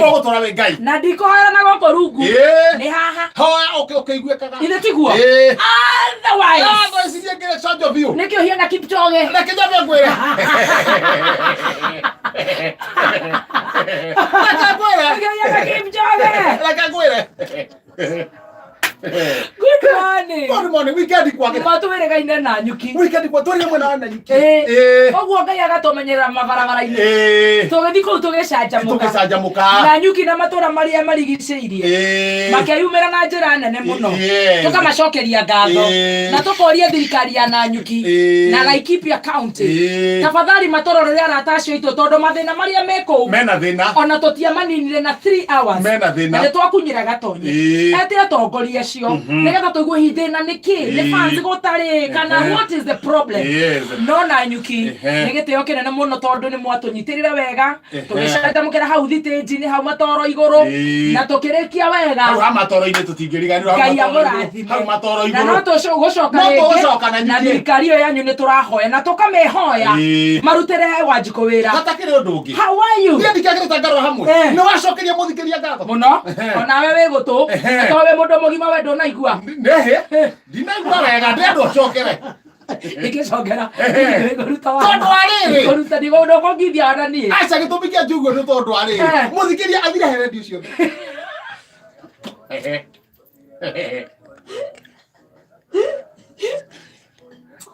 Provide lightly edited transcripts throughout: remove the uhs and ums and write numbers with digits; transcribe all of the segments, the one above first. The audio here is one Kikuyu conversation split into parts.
Tũgũtũra wĩ Ngai. Na ndikũhoera na gũkũ rungu. Ĩĩ. Nĩ haha. Hoya ũkĩiguĩkaga. Ithe tiguo? Ĩĩ. Otherwise. Ah, thaa ici niĩ ngĩrĩ conjo biũ. Nĩkĩ ũhiana Kipchoge? Reke nyambe ngwĩre. Reke ngwĩre. Nĩkĩ ũhiana Kipchoge? Reke ngwĩre. Good morning. Good morning. Weekend kwagĩra. Matwĩrĩgaine na nyuki. Weekend kwa tũrĩ mwena wa Nanyuki. Ĩĩ. Ĩĩ. Ũguo Ngai agatũmenyerera mabarabara-inĩ. Ĩĩ. Tũgĩthiĩ kũu tũgĩcanjamũka. Tũgĩcanjamũka. Na nyuki na matũra marĩa marigicĩirie. Ĩĩ. Makeyumĩra na njĩra nene mũno. Yes. Tũkamacokeria ngatho. Ĩĩ. Na tũkoria thirikari ya Nanyuki Ĩĩ. na Laikipia County. Ĩĩ. Tafadhali matũrorere arata acio aitũ tondũ mathĩna marĩa me kũu Mena thĩna. ona tũtiamaninire na 3 hours. Mena thĩna. Na nĩtwakunyĩra gatonye. Ĩĩ. Ete atongoria acio nĩgetha tũigue hihi thĩna nĩ kĩ nĩ Ĩĩ. fans gũtarĩ kana Ehe. what is the problem? Yes. No na nyuki Ehe. nĩ gĩtĩo kĩnene mũno tondũ nĩ mwatũnyitĩrĩre wega Ehe. tũgĩcanjamũkĩra hau thitĩnji-inĩ hau matoro igũrũ Ĩĩ. na tũkĩrĩkia wega. Hau ha matoro-inĩ tũtingĩriganĩrwo hau Ngai matoro-inĩ. amũrathime. Hau matoro Na no igũrũ. tũgũcoka No tũgũcoka rĩngĩ na na nyuki. thirikari ĩyo yanyu nĩ tũrahoya na tũkamĩhoya Ĩĩ. marutĩre Wanjikũ wĩra. Hatakĩrĩ ũndũ ũngĩ. How are you? Niĩ ndikĩagĩrĩte ngarũra hamwe. Eh. Nĩ wacokeria mũthikĩria ngatho. Mũno. Ehe. Onawe wĩ gũtũ. Ehe. Na tondũ wĩ mũndũ mũgima we ndũnaigua. Nĩhĩ. Ndinaigua wega ndĩrenda ũcokere. Ingĩcokera. Ehe. Ngũruta wa. Tondũ wa rĩrĩ. Ngũruta ndikũngithia ona niĩ. Aca gĩtũmi kĩa njugue nĩ tondũ wa rĩrĩ. Eh. Mũthikĩria athire he redio ciothe.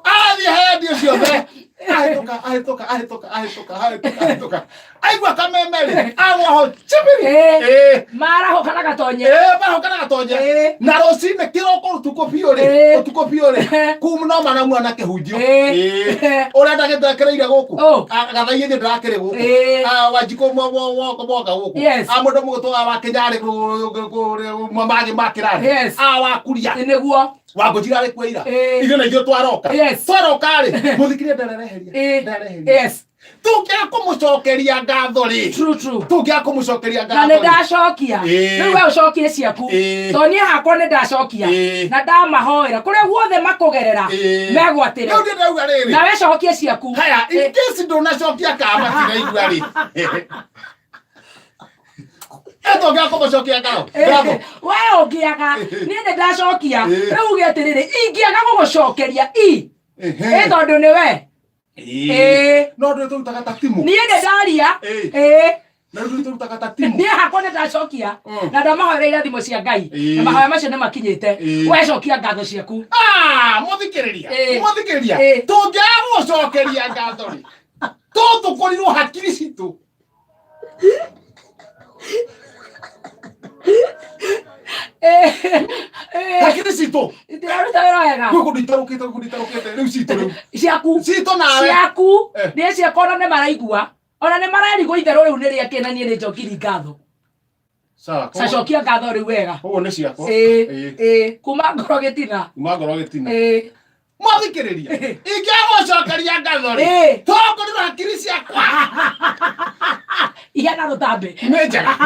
Athiĩ he redio ciothe. Ahĩtũka, ahĩtũka, ahĩtũka, ahĩtũka, ahĩtũka, ahĩtũka. Aigua kameme-rĩ, agwa ho chibiri. Ĩĩ. Ĩĩ. Marahũka na gatonye. Ĩĩ, marahũka na gatonye. Ĩĩ. Na rũcinĩ kĩroko ũtukũ biũ rĩ, Ĩĩ. ũtukũ biũ rĩ, kuma no marauma na kĩhunjio. Ĩĩ. Ĩĩ. Ũrĩa ndagĩtekereire gũkũ. Oh. Gathaiĩ niĩ ndĩrakĩrĩ gũkũ. Ĩĩ. Ah, Wanjikũ mwoka gũkũ. Yes. Ah, mũndũ mũgũtũ wa Kĩnyarĩ mamagĩ ma kĩrathi. Yes. Ah, wa Kuria. Nĩguo. Wangũnjira arĩ kuo ira. Ĩĩ. Ithuĩ na ithuĩ twaroka. Yes. Twaroka rĩ, mũthikĩria ndarereheria. Ĩĩ. Ndarereheria. Yes. Tũngĩaga kũmũcokeria ngatho rĩ. True, true. Tũngĩaga kũmũcokeria Na nĩ ngatho rĩ. ndacokia. Ĩĩ. Rĩu we ũcokie ciaku. Ĩĩ. Tondũ niĩ hakwa nĩ ndacokia. Ĩĩ. Na ndamahoera kũrĩa guothe makũgerera Ĩĩ. megwatĩre. Rĩu niĩ ndauga rĩrĩ. Nawe cokie ciaku. Haya, in Ĩĩ. case ndũnacokia kana matiraigua rĩ. Ĩtũngĩaga kũmũcokia ngatho. Ngatho. We ũngĩaga niĩ nĩ ndacokia. Ĩĩ. Rĩu uge atĩrĩrĩ ingĩaga gũgũcokeria i Ehe. ĩ tondũ nĩ we. Ĩĩ. Ĩĩ. No ndũĩ tũrutaga ta timu. Niĩ nĩ ndaria. Ĩĩ. Ĩĩ. Na rĩu tũrutaga ta timu. Niĩ hakwa nĩ ndacokia na ndamahoera irathimo cia Ngai Ĩĩ. na mahoya macio nĩ makinyĩte. Ĩĩ. We cokia ngatho ciaku. Ah, mũthikĩrĩria. Ĩĩ. Mũthikĩrĩria. Ĩĩ. Tũngĩaga gũcokeria ngatho rĩ. Tũtũkũrirwo hakiri citũ. Hakiri citũ. Ndĩraruta wĩra wega. Gwĩ kũndũ itarũkĩte, gwĩ kũndũ itarũkĩte. Rĩu citũ rĩu. Ciaku. Citũ nawe. Ciaku. Eh. Nĩ ciakwa ona nĩ maraigua. Ona nĩ marerigwo itherũ rĩu nĩ rĩakĩ na niĩ nĩ njokiri ngatho. Sawa. Cacokia ngatho rĩu wega. Koguo nĩ ciakwa. Ĩĩ. Ĩĩ. Ĩĩ. Kuma ngoro gĩtina. Kuma ngoro gĩtina. Ĩĩ. Mwathikĩrĩria. Ingĩaga gũcokeria ngatho rĩ. Ĩĩ. Tũkũrirwo hakiri ciakwa. Ihana rũtambĩ. Nĩ njega.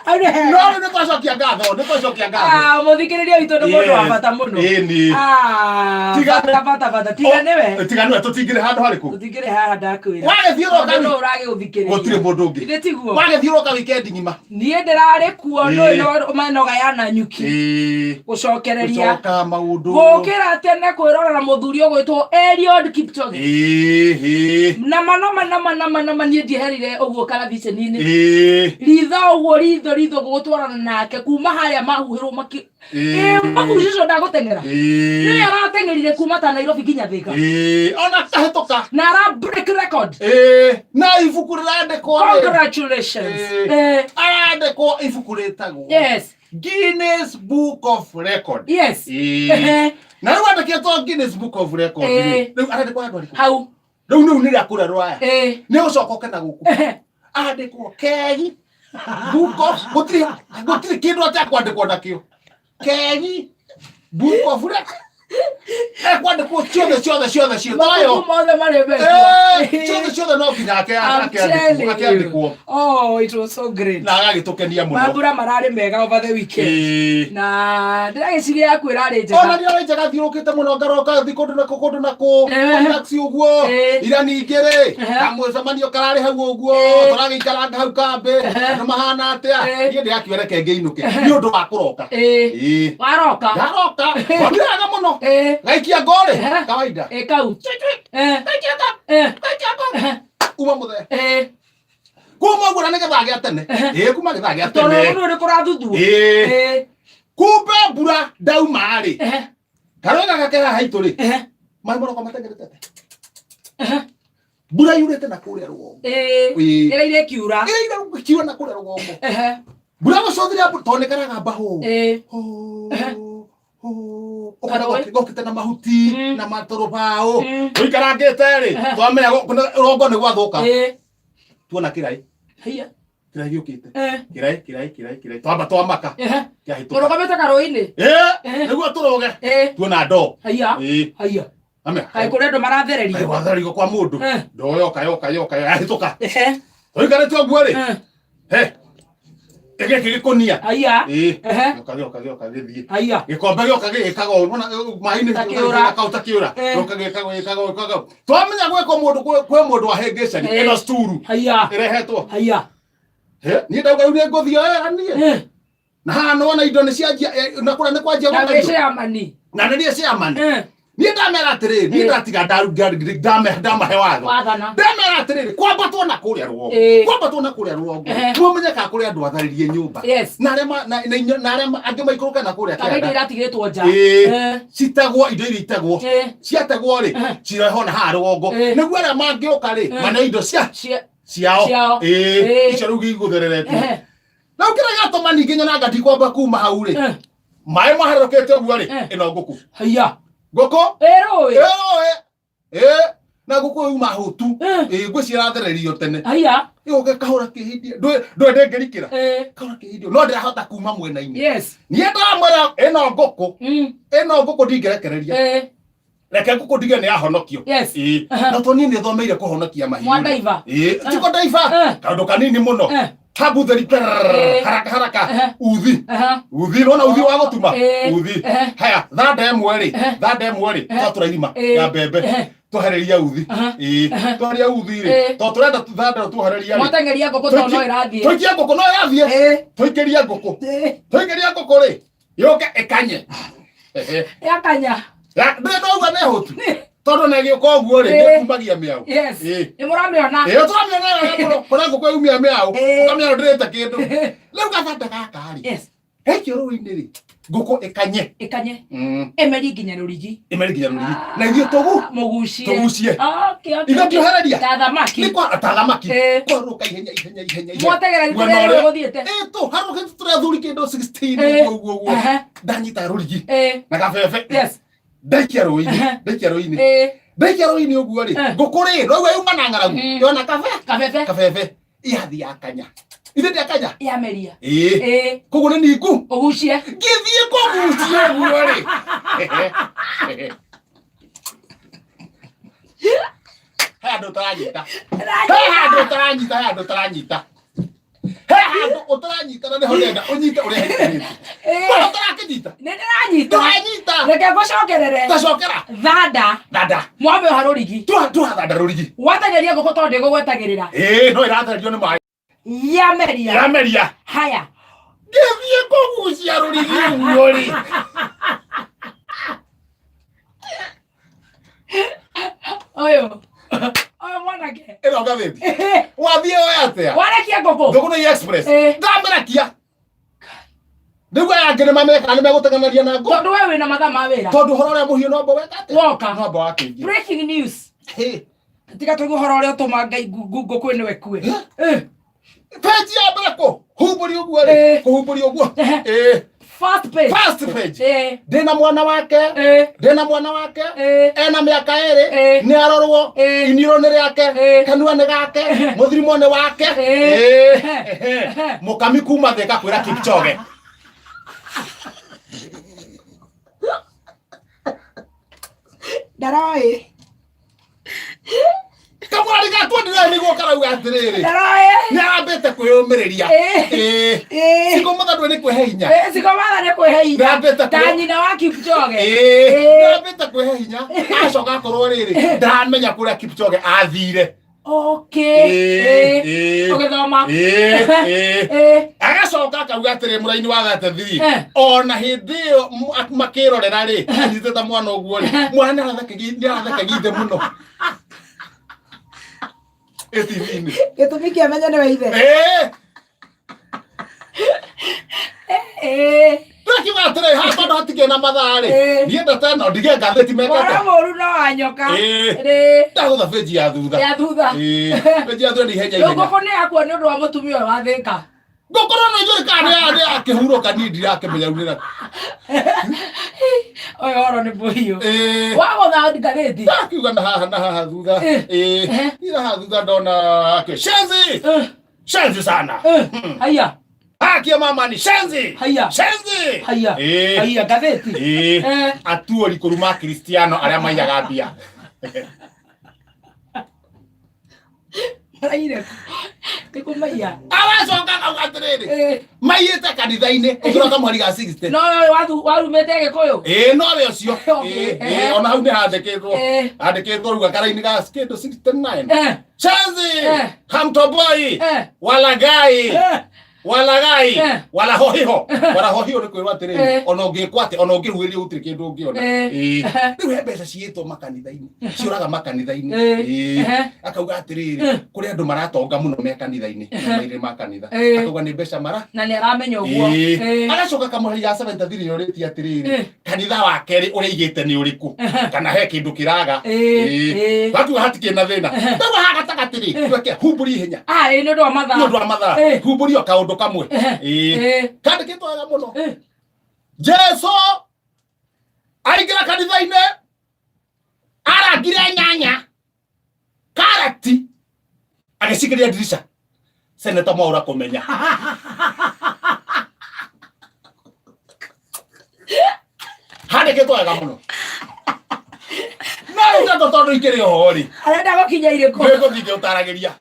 Hau nĩ hega. No rĩu nĩ twacokia ngatho, nĩ twacokia ngatho. Ah, mũthikĩrĩria witũ nĩ mũndũ wa Yes. bata mũno. Ĩni. Ah, Tiga- bata bata bata. Tiga nĩwe. Tiga nĩwe tũtingĩrĩ handũ harĩkũ. Tũtingĩrĩ haha ndakwĩra. Wagĩthiũrũrũka Tondũ wi- nũ ũragĩgũthikĩrĩria. Gũtirĩ mũndũ ũngĩ. Githĩ tiguo? Wagĩthiũrũrũka weekend ng'ima. Niĩ ndĩrarĩ kuo Ĩĩ. ndũĩ no manoga ya Nanyuki. Ĩĩ. Gũcokereria. Gũcoka maũndũ. Gũkĩra tene kwĩrorera mũthuri ũgwĩtwo Eliud Kipchoge. Ĩĩ, ĩĩ. Nama nama nama nama nama niĩ ndieherire ũguo karabiceni-inĩ. Ĩĩ. Ritho ũguo ritho ritho gũgũtwarana nake kuma harĩa mahuhĩrwo maki Ĩĩ. Ĩĩ, maguci ũcio ndagũteng'era. Ĩĩ. Nĩwe arateng'erire kuma ta Nairobi nginya Thika. Ĩĩ, ona kahĩtũka. Na ara break record. Ĩĩ, na ibuku rĩrandĩkwo rĩ. Congratulations. Ĩĩ. Eh, Arandĩkwo ibuku rĩtagwo yes. Guinness Book of Record. Yes. Ĩĩ. Ehe. Na rĩu andĩkĩtwo Guinness Book of Record rĩ, Ĩĩ. rĩu arandĩkwo handũ harĩkũ? Hau. Rĩu rĩu nĩ rĩa kũrĩa rũraya. Ĩĩ. Nĩ gũcoka oke na gũkũ. Ehe. Andĩkwo kegi Book of gũtirĩ gũtirĩ kĩndũ atekwandĩkwo nakĩo. Kegi Book of Record. Ekwandĩkwo ciothe ciothe ciothe ciothe tayo. Mabuku mothe marĩ mekwo. Eh, ciothe ciothe no nginya I'm telling you. akĩandĩkwo. Oh, it was so great. Na agagĩtũkenia mũno. Mambura mararĩ mega over the weekend. Ĩĩ. Na ndĩragĩciria yaku ĩrarĩ Ona njega. nĩ arĩ njega thiũrũkĩte mũno ngaroka thi kũndũ na kũ kũndũ na kũ. Eh. Taxi ũguo. Eh. Ira ningĩ rĩ, Eh. kamũcemanio kararĩ hau ũguo, Eh. tũragĩikaranga hau kambĩ, Eh. andũ mahana atĩa. Eh. Niĩ ndĩrakiuga reke ngĩinũke nĩ ũndũ wa kũroka. Ĩĩ. Ĩĩ. Waroka. Ndaroka. Wambiraga mũno. Ĩĩ. Gaikia ngorĩ. Eh. Kawaida. Ĩ kau. Eh. Gaikia ngo. Eh. Gaikia ngo. Eh. Uma mũthee. Ĩĩ. Kuma ũguo na nĩ gĩthaa gĩa tene. Eh. Ĩĩ kuma gĩthaa gĩa Tondũ tene. rũrũ nĩ kũrathuthwo. Ĩĩ. Ĩĩ. Kumbe mbura ndauma rĩ. Eh. Karwega gake haha haitũ rĩ. Eh. Maĩ maroka matengerete. Eh. Mbura yurĩte na kũrĩa rũgongo. Ĩĩ. Ĩĩ. Ĩraire ĩkiura. Ĩraire ĩkiura na kũrĩa rũgongo. Eh. Mbura gũcũthĩrĩria tondũ nĩ karagamba hũ. Ĩĩ. Hũ. Hũ. Ũkona Karũĩ. gokĩte na mahuti Mm. na matũrũbaũ. Mm. Tũikarangĩte rĩ. Eh. Twamenya rũgongo nĩ gwathũka. Ĩĩ. Tuona kĩraĩ. Haiya. Kĩraĩ gĩũkĩte. Eh. Kĩraĩ kĩraĩ kĩraĩ kĩraĩ. Twamba twamaka. Eh. Kĩahĩtũka. Mũrũgamĩte karũĩ-inĩ. Ĩĩ. Eh. Nĩguo tũrũge. Ĩĩ. Tuona ndoo. Haiya. Ĩĩ. Haiya. Amenya. Kaĩ kũrĩ andũ marathererio. Wathererio kwa mũndũ. Eh. Ndoo yoka yoka yoka yahĩtũka. Eh. Tũikarĩte ũguo rĩ. Eh. He. Gĩkĩ gĩkũnia. Haiya. Ĩĩ. Ehe. Gĩoka gĩoka gĩoka gĩthiĩ. Haiya. Gĩkombe gĩoka gĩgĩkaga ũũ. Nĩwona, maĩ-inĩ Ta kĩũra. gĩkaga ta kĩũra. Eh. Gĩoka gĩkaga gĩkaga gĩkaga. Twamenya gwĩkwo mũndũ kwĩ mũndũ wahĩngĩcani. Eh. Ĩno sturu. Haiya. Ĩrehetwo. Haiya. He, niĩ ndauga rĩu nĩ ngũthiĩ wega niĩ. Eh. Na haha nĩwona indo nĩ cianjia na kũrĩa nĩ kwanjia Na gũka wĩ indo. chairman. Na nĩ niĩ chairman. Eh. Niĩ ndamera atĩrĩrĩ, niĩ Eh. ndatiga ndamahe watho. Wathana. Ndamera atĩrĩrĩ, kwambatwo na kũrĩa rũgongo. Eh. Kwambatwo na kũrĩa rũgongo. Eh. Mũmenye kana kũrĩ andũ atharĩrie nyũmba. Yes. Na arĩa na na arĩa angĩ maikũrũke na kũrĩa Kana indo kĩanda. iratigĩtwo nja. Ĩĩ. Eh. Citagwo indo iria itegwo. Eh. Ciategwo rĩ, Eh. cirehwo na haha rũgongo. Eh. Nĩguo arĩa mangĩũka rĩ, Eh. mane indo cia Cia. ciao. Ciao. Ĩĩ. Eh. Icio rĩu igũthereretio. Eh. Rĩu kĩrĩa gĩatũma ningĩ nyonaga ndikwamba kuma hau rĩ, Eh. maĩ maharũrũkĩte ũguo rĩ, Eh. ĩno ngũkũ. Haiya. Ngũkũ Ĩ rũĩ. ĩroe ĩ na ngũkũ yuma hũtu Eh. ĩ ngwĩciria ĩrathererio tene Haiya. ĩgũke kahũra kĩhindio ndũĩ ndĩngĩrikĩra Eh. kahũra kĩhindio no ndĩrahota kuma mwena-inĩ Yes. niĩ ndamwĩra ĩno ngũkũ Mm. ĩno ngũkũ ndingĩrekereria Eh. reke ngũkũ ndige nĩ yahonokio Yes. ĩ Aha. na to niĩ nĩ thomeire kũhonokia mahiũ Mwandaiva. ĩ tiko ndaiva Eh. kaũndũ kanini mũno Eh. habutheri Eh. haraka haraka Eh. uthi Aha. uthi nona uthi wa gũtuma Eh. uthi Eh. haya thanda ĩmwe rĩ Eh. thanda ĩmwe rĩ Eh. twatũra irima Eh. ya mbembe Eh. twehereria uthi Aha. ĩĩ twehereria uthi rĩ Eh. to tũrenda thanda ĩyo tuohereria rĩ Mwateng'eria ngũkũ tondũ no ĩrathiĩ. tũikie ngũkũ no ĩrathiĩ Eh. tũikĩrie ngũkũ Eh. tũikĩrie ngũkũ rĩ yũke ĩkanye Ehe. Yakanya. Ndũĩ ndauga nĩ hũtu tondũ na ĩgĩũka ũguo rĩ Eh. nĩkumagia mĩaũ Yes. Ĩĩ. Nĩ mũramĩona. ĩyo tũramĩona wega mũno kũrĩa ngũkũ yaumia mĩaũ Eh. ũkamĩona ndĩrĩte kĩndũ rĩu gathanda gaka rĩ Yes. gaikio rũĩ-inĩ rĩ ngũkũ ĩkanye Ĩkanye. Mm. Ĩmerie nginya rũrigi. ĩmeri nginya rũrigi na ithuĩ tũgu Mũgucie. Tũgucie. Okay, okay. Ithuĩ tiohereria Ta thamaki. nĩ kwa ta thamaki Eh. kwarũka ihenya ihenya ihenya ihenya Mwateng'era Mwena rĩrĩa ũrĩa- rũgũthiĩte. Ĩ, tũ harũkĩte tũrĩ athuri kĩndũ 16 Eh. ũguo ũguo ũguo Ehe. ndanyita rũrigi Eh. na gabebe Yes. ndaikia rũĩ-inĩ Ehe. ndaikia rũĩ-inĩ Eh. ndaikia rũĩ-inĩ ũguo rĩ Eh. ngũkũ rĩ rwaigua yuma na ng'aragu Mm. yona kabe Kabebe. kabebe yathi yakanya ithe ndĩakanya Yameria. ĩĩ Eh. koguo nĩ ningu Ũgucie. ngĩthiĩ kũgucia ũguo rĩ he handũ ũtaranyita he handũ ũtaranyita he handũ ũtaranyita he handũ ũtaranyita na nĩho ndenda ũnyite ũrĩa hĩtĩrĩte Eh. Wona ũtarakĩnyita Nĩ ndĩranyita. ndũranyita Reke ngũcokerere. tacokera Thanda. thanda Mwamĩoha rũrigi. twathanda rũrigi Wateng'eria ngũkũ tondũ ndĩgũgwetagĩrĩra. ĩĩ no ĩrathererio nĩ maĩ Yameria. yameria Haya. ngĩthiĩ kũgucia rũrigi ũguo rĩ Ũyũ. Ũyũ mwanake. ĩno ngathĩti wathiĩ oya atĩa Warekia ngũkũ. ngũkũ nĩ express Eh. ndamĩrekia nĩguo aya angĩ nĩmamekaga nĩmegũteng'eria na ngũ Tondũ we wĩna mathaa ma wĩra. tondũ ũhoro ũrĩa mũhiũ nomba weka atĩa Woka. nomba wakĩingĩ Breaking news. Tiga tũigue ũhoro ũrĩa ũtũma Ngai ngũkũ ĩno ĩkue. Eh. peji ya mbere kũ humbũri ũguo rĩ Eh. kũhumbũri ũguo Eh. ĩĩ First page. first page Eh. ndĩna mwana wake Eh. ndĩna mwana wake Eh. ena mĩaka ĩrĩ Eh. nĩ arorwo Eh. iniũrũ nĩ rĩake Eh. kanua nĩ gake mũthirimo nĩ wake Eh. Ĩĩ. Eh. mũkami kuma thĩ gakwĩra Kipchoge. Ndaroĩ. Kamwari ga 29 nĩguo karauga atĩrĩrĩ. Ndaroĩ. Nĩ arambĩte kwĩyũmĩrĩria. Ĩĩ. Ĩĩ. Ĩĩ. Single mother ndũĩ nĩ kwĩhe hinya. Ĩĩ, single mother nĩ kwĩhe hinya. Ndambĩte Ta nyina wa Kipchoge. Ĩĩ. Ĩĩ. Nĩarambĩte kwĩhe hinya. Acoka akorwo rĩrĩ ndaramenya kũrĩa Kipchoge athire. Okay. Ĩĩ, Ĩĩ. ĩĩ. Ũgĩthoma. Ĩĩ, ĩĩ. Ĩĩ. Agacoka akauga atĩrĩ mũraini wa 33 Eh. ona hĩndĩ ĩyo makĩrorera rĩ anyitĩte mwana ũguo rĩ mwana nĩarathekagithe mũno ĩ TV-inĩ. Gĩtũmi kĩamenye nĩwe ithe. Ĩĩ. Ĩĩ. Ndakiuga atĩrĩ haha bado hatikĩrĩ na mathaa rĩ Ĩĩ. niĩ ndata ĩno ndige ngathĩti Ũhoro mekete mũru no wa nyoka. Ĩĩ. Rĩ. Ndagũtha bĩnji ya thutha. Ya thutha. Ĩĩ. Bĩnji ya thutha nĩ ihenya Rĩu ihenya. ngũkũ nĩ yakua nĩ ũndũ wa mũtumia ũyũ wa Thĩka. Ngũkũrwo nĩ njũrĩ kana nĩ akĩhurũka niĩ ndirakĩmenya rĩu nĩra. Ũyũ ũhoro nĩ mũhiũ. Ĩĩ. Wagũtha ngathĩti. Ndakiuga na haha na haha thutha. Ĩĩ. Ĩĩ. Ehe. Niĩ na haha thutha ndona ake shenzi. Eh, Shenzi sana. eh, Haiya. Haki mama ni shenzi. Haiya. Shenzi. Haiya. Ĩĩ. Haiya ngathĩti. Ĩĩ. Eh. Atuori kũruma Kristiano arĩa maiyaga mbia. Maraire kũ? Nĩ kũmaiya. Aracoka akauga atĩrĩrĩ Eh. maiyĩte kanitha-inĩ ũkĩra kamweri ga 60. No warumĩte Gĩkũyũ. Ĩĩ nowe ũcio. Okay. Ĩĩ, ĩĩ, ona hau nĩ handĩkĩtwo. Eh. Handĩkĩtwo rĩu gakaraini ga kĩndũ 69. Eh. Shenzi. Eh. Hamtoboi. Eh. Walagai. Eh. Walagai. Eh. Walahohiho. Walahohiho nĩ kwĩrwo atĩrĩrĩ Eh. ona ũngĩkwo atĩ ona ũngĩhuhĩrio gũtirĩ kĩndũ ũngĩona. Eh. Ĩĩ. Rĩu he mbeca ciĩtwo makanitha-inĩ. Ciũraga makanitha-inĩ. Eh. Ĩĩ. Eh. Akauga atĩrĩrĩ Eh. kũrĩ andũ maratonga mũno me kanitha-inĩ. Mairĩ ma kanitha. Eh. Akauga nĩ mbeca mara Na nĩ aramenya ũguo. Ĩĩ. Eh. Agacoka kamũhari ga 73 ũrĩtie atĩrĩrĩ Eh. kanitha wa kerĩ ũrĩa aigĩte nĩ ũrĩkũ kana he kĩndũ kĩraga. Ĩĩ. Ĩĩ. Ĩĩ. Wakiuga hatikĩrĩ na thĩna rĩu haha gatagatĩ rĩ tweke humbũri ihenya. Ah, ĩĩ nĩ ũndũ wa mathaa. Nĩ ũndũ wa mathaa. Eh. Humbũri o kaũndũ kamwe. Eh. Ĩĩ. Eh. Kandĩkĩtwo wega mũno. Eh. Jesu aingĩra kanitha-inĩ arangire nyanya karati agĩcikĩria ndirica seneta Mwaura kũmenya. Handĩkĩtwo wega mũno no rĩu ndeto tondũ ikĩrĩ oho rĩ Arenda gũkinya irĩkũ? nĩngũthiĩ ngĩũtaragĩria.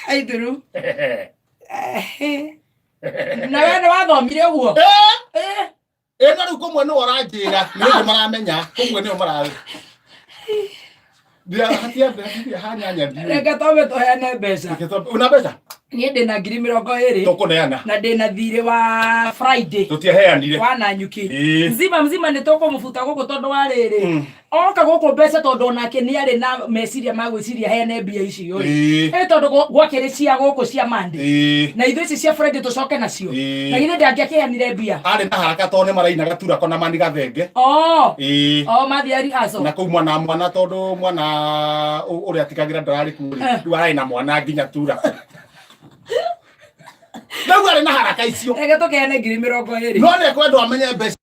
Aithuru. Na we nĩ wathomire ũguo? Eh! Eh. Ĩ no rĩu kũmwe nĩwe ũranjĩra nĩ ũndũ maramenya kũmwe nĩo mara hatia hanyanya ndiũĩ. Reke twambe tũheane mbeca. Una mbeca Niĩ ndĩna 20,000 tũkũneana na ndĩna thirĩ wa Friday tũtiaheanire. wa Nanyuki. Ĩĩ. Mzima mzima nĩ tũkũmũbuta gũkũ tondũ wa rĩrĩ Mm. oka gũkũ mbeca tondũ onake nĩ arĩ na meciria ma gwĩciria heane mbia icio rĩ. Ĩĩ. Ĩ tondũ gwakĩrĩ cia gũkũ cia Monday. Ĩĩ. Na ithuĩ ici cia Friday tũcoke nacio. Ĩĩ. Na githĩ ndangĩakĩheanire mbia. Arĩ na haraka tondũ nĩ marainaga turako na mani gathenge. Oh. Ĩĩ. Oh, mathiĩ rehearsal. Na kũu mwana mwana tondũ mwana ũrĩa atigagĩra ndararĩ kuo rĩ Eh. rĩu ararĩ na mwana nginya turako. Rĩu arĩ na haraka icio. Reke tũkeane 20,000. No nĩ ekwendwo amenye mbeca.